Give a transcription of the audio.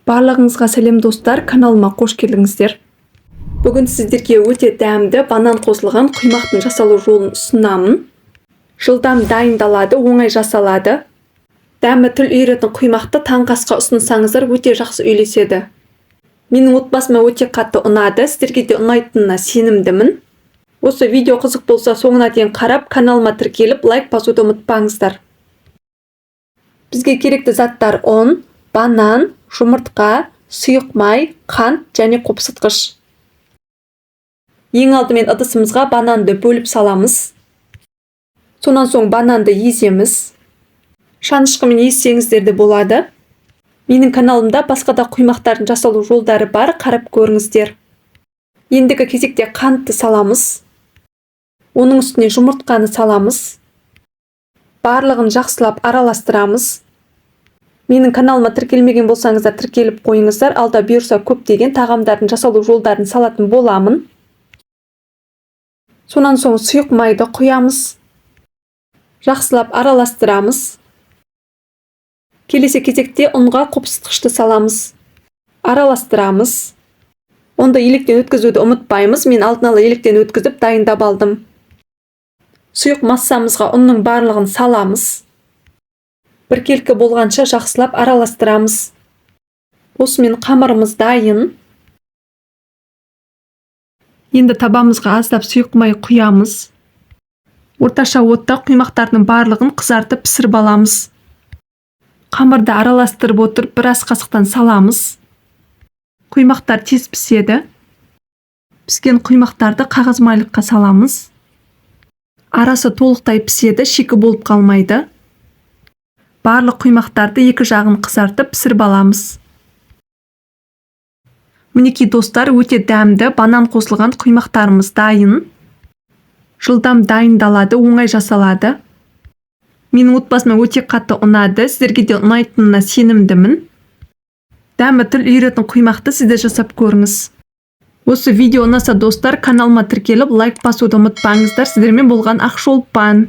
Барлығыңызға сәлем, достар! Каналыма қош келдіңіздер! Бүгін сіздерге өте дәмді банан қосылған құймақтың жасалу жолын ұсынамын. Жылдам дайындалады, оңай жасалады. Дәмі тіл үйіретін құймақты таңғы асқа ұсынсаңыздар, өте жақсы үйлеседі. Менің отбасыма өте қатты ұнады, сіздерге де ұнайтынына сенімдімін. Осы видео қызық болса, соңына дейін қарап, каналыма тіркеліп, лайк басуды ұмытпаңыздар. Бізге керекті заттар: ұн, банан, жұмыртқа, сұйық май, қант және қопсытқыш. Ең алдымен ыдысымызға бананды бөліп саламыз. Сонан соң бананды еземіз. Шанышқымен езсеңіздер де болады. Менің каналымда басқа да құймақтардың жасалу жолдары бар, қарап көріңіздер. Ендігі кезекте қантты саламыз. Оның үстіне жұмыртқаны саламыз. Барлығын жақсылап араластырамыз. Менің каналыма тіркелмеген болсаңыздар, тіркеліп қойыңыздар. Алда бұйырса, көптеген тағамдардың жасалу жолдарын салатын боламын. Сонан соң сұйық майды құямыз. Жақсылап араластырамыз. Келесі кезекте ұнға қопсытқышты саламыз. Араластырамыз. Ұнды електен өткізуді ұмытпаймыз. Мен алдын ала електен өткізіп, дайындап алдым. Сұйық массамызға ұнның барлығын саламыз. Біркелкі болғанша жақсылап араластырамыз. Осымен қамырымыз дайын. Енді табамызға аздап сұйық май құямыз. Орташа отта құймақтардың барлығын қызартып, пісіріп аламыз. Қамырды араластырып отырып, бір ас қасықтан саламыз. Құймақтар тез піседі. Піскен құймақтарды қағаз майлыққа саламыз. Арасы толықтай піседі, шикі болып қалмайды. Барлық құймақтарды екі жағын қызартып, пісіріп аламыз. Мінекей, достар, өте дәмді банан қосылған құймақтарымыз дайын. Жылдам дайындалады, оңай жасалады. Менің отбасыма өте қатты ұнады, сіздерге де ұнайтынына сенімдімін. Дәмі тіл үйіретін құймақты сіз де жасап көріңіз. Осы видео ұнаса, достар, каналыма тіркеліп, лайк басуды ұмытпаңыздар. Сіздермен болған Ақшолпан.